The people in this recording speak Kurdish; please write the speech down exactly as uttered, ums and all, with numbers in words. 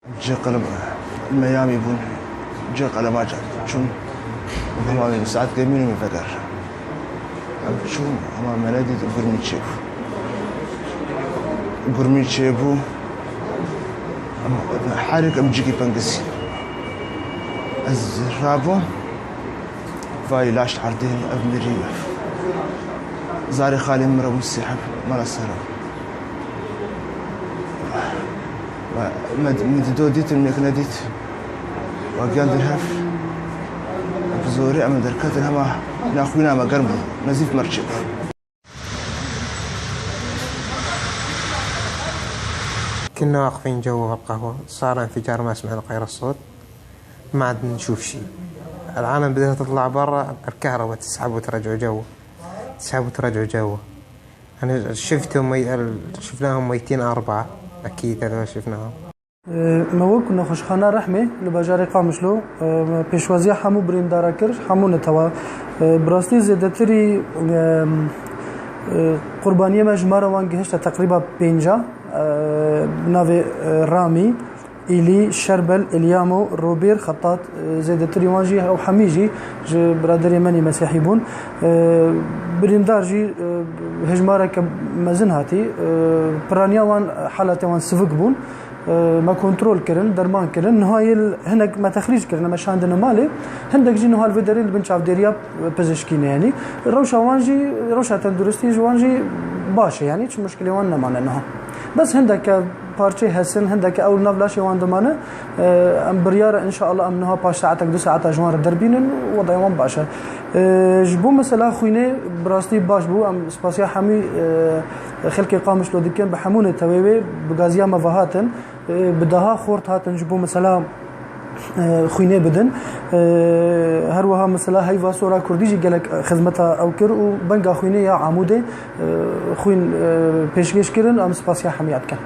Cê qelem meyamî bûn, cê qelemaca çûn. Hema wê saet gemînê min veger. Em çûn, hema me nedît gurmî çêbû. Gurmî çêbû. Em herêk em cîkî pengisî. Ez rabûm. Vay laş erdê ev mirî. Zarê xalê min re bûn siheb, me re sera. Ve me, me dido dîtin, me yek nedît. Ve gel derhev. Bi zorê em derketin hema naxwîna me germ bû. Nezîf merçê bû. كنا واقفين جوا في القهوة، صار انفجار، ما سمعنا غير الصوت، ما عاد نشوف شي. العالم بدها تطلع برا، الكهرباء تسحب وترجعوا جوا، تسحب وترجعوا جوا. أنا شفتهم مي-، ال-، شفناهم ميتين أربعة، أكيد هذول شفناهم. Me wek nexweşxana Rehmê li bajarê Qamişlo, e, me pêşwaziya hemû birîndara kir, hemû netewa. E, bi rastî zêdetirî, e, e, qurbaniyê me jimara wan gihişte teqrîba pênca, e, bi navê, e, Ramî, Îlî, Şerbel, Îlyamo, Robêr, Xetat, e, zêdetirî wan jî ew hemî jî ji biraderê me nî mesîhî bûn. E, birîndar jî, e, hejmareke mezin hatî. E, piraniya wan, halatê wan sivik bûn. E, me kontrol kirin, derman kirin. Niha yê hinek me texrîc kirin, me şandine malê. Hindek jî niha li vê derê li bin çavdêriya pizişkî ne, yanî rewşa wan jî, rewşa tenduristî ji wan jî baş e, yanî çi muşkilê wan nemane niha. Bes hindeke parçeyê hesin, hindeke ew li nav laşê wan dimane. E, em biryar e, înşallah em niha paş saetek, du saeta ji wan re derbînin, wedayê wan baş e. E, ji bo mesela xwînê bi rastî baş bû, em spasiya hemî, e, xelkê Qamişlo dikin, bi hemû netewê wê bi gaziya me ve hatin. E, bi daha xort hatin ji bo mesela, e, xwînê bidin. E, her wiha mesela Heyva Sora Kurdî jî gelek xizmeta ew kir û benga xwînê ya Amûdê, e, xwîn, e, pêşkêş kirin, em spasiya hemiya dikin.